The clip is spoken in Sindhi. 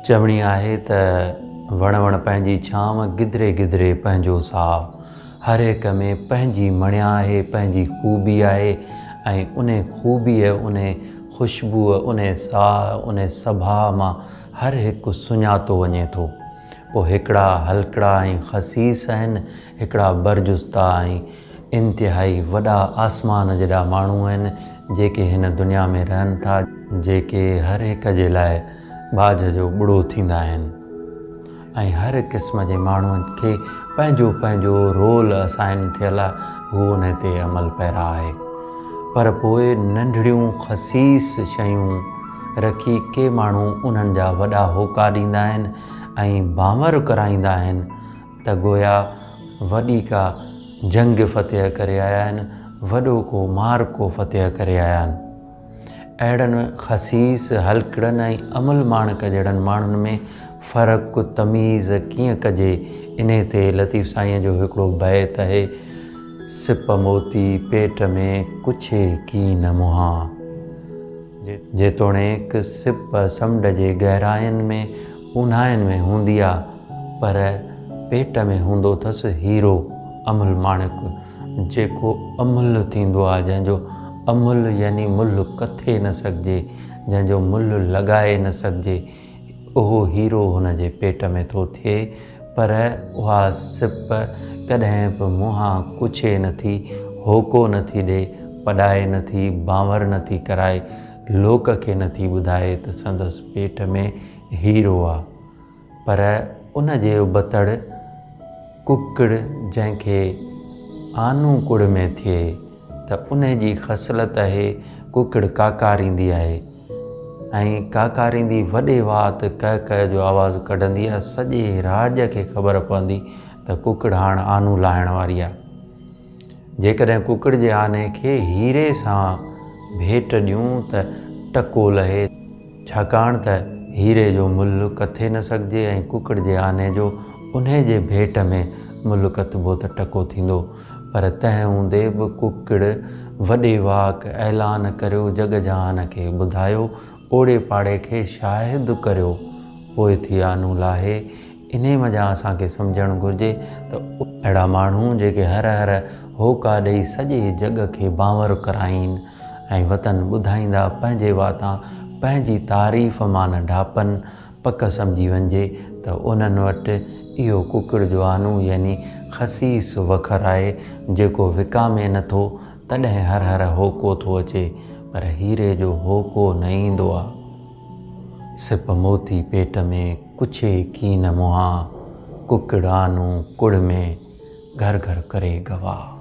چوڻي آهي ته وڻ وڻ پنهنجي ڇانو، گدري گدري پنهنجو ساء. هر هڪ ۾ پنهنجي مڻيا آهي، پنهنجي خوبي آهي ۽ انهي خوبيء، انهي خوشبوء، انهي ساء، انهي سڀاء مان هر هڪ سڃاتو وڃي ٿو. پوء هڪڙا هلڪڙا ۽ خسيس آهن، هڪڙا برجستا ۽ انتهائي وڏا آسمان جيڏا ماڻهو آهن، جيڪي هن دنيا ۾ رهن ٿا، جيڪي هر هڪ جي لاء ٻاجهه جو ٻڙو ٿيندا آهن ۽ هر قسم جي ماڻهوء کي پنهنجو پنهنجو رول اسائن ٿيل آهي، هو انهي تي عمل پيرا آهي. پر پوء ننڍڙيون خسيس شيون رکي ڪي ماڻهو انهن جا وڏا هوڪا ڏيندا آهن ۽ بانور ڪرائيندا آهن ته گويا وڏي ڪا جنگ فتح ڪري آيا آهن، وڏو ڪو معرڪو فتح ڪري آيا آهن. اهڙن خسيس، هلڪڙن ۽ املهه ماڻڪ جهڙن ماڻهن ۾ فرق، تميز، ڪيئن ڪجي؟ انهي تي لطيف سائينء جو هڪڙو بيت اهي، سپ موتي پيٽ ۾، ڪڇي ڪين منهان. جيتوڻيڪ سپ سمنڊ جي گهراين ۾، اونهاين ۾ هوندي آ، پر پيٽ ۾ هوندو اٿس هيرو، املهه ماڻڪ، جيڪو املهه ٿيندو آ، جنهن جو املهه يعني ملهه ڪٿي نه سگهجي، جنهن جو ملهه لڳائي نه سگهجي، اهو هيرو هن جي پيٽ ۾ ٿو ٿئي، پر اها سپ ڪڏهن به منهان ڪڇي نه ٿي، هوڪو نه ٿي ڏئي، پڏائي نه ٿي، بانور نه ٿي ڪرائي، لوڪ کي نه ٿي ٻڌائي ته سندس پيٽ ۾ هيرو آ. پر ان جي ابتڙ ڪڪڙ جنهن کي آنو ڪڙ ۾ ٿئي ته انهي جي خصلت اهي ڪڪڙ ڪاڪاريندي آهي ۽ ڪاڪاريندي وڏي وات ڪه ڪه جو آواز ڪڍندي آهي سڄي راڄ کي خبر پوندي ته ڪڪڙ هاڻ آنو لاهڻ واري آهي. جيڪڏهن ڪڪڙ جي آني کي هيري سان ڀيٽ ڏيون ته ٽڪو لهي، ڇاڪاڻ ته هيري جو ملهه ڪٿي نه سگهجي ۽ ڪڪڙ جي آني جو انهي جي ڀيٽ ۾ ملهه ڪٿبو ته ٽڪو ٿيندو. پر تنهن هوندي به ڪڪڙ وڏي واڪ اعلان ڪريو جڳ جهان کي ٻڌايو، اوڙي پاڙي کي شاهد ڪريو، پوء ٿي آنو لاهي. انهيء منجهان اسان کي سمجهڻ گهرجي ته اهڙا ماڻهو جيڪي هر هر هوڪا ڏئي سڄي جڳ کي بانور ڪرائين ۽ وطن ٻڌائيندا پنهنجي واتان پنهنجي تعريف مان نه ڍاپن، پڪ سمجهي وڃجي ته انهن وٽ اهو ڪڪڙ جو آنو يعني خسيس وکر آهي جيڪو وڪامي نه ٿو تڏهن هر هر هوڪو ٿو اچي پر هيري جو هوڪو نه ايندو آ. سپ موتي پيٽ ۾، ڪڇي ڪين منهان، ڪڪڙ آنو ڪڙ ۾، گهر گهر ڪري گواهه.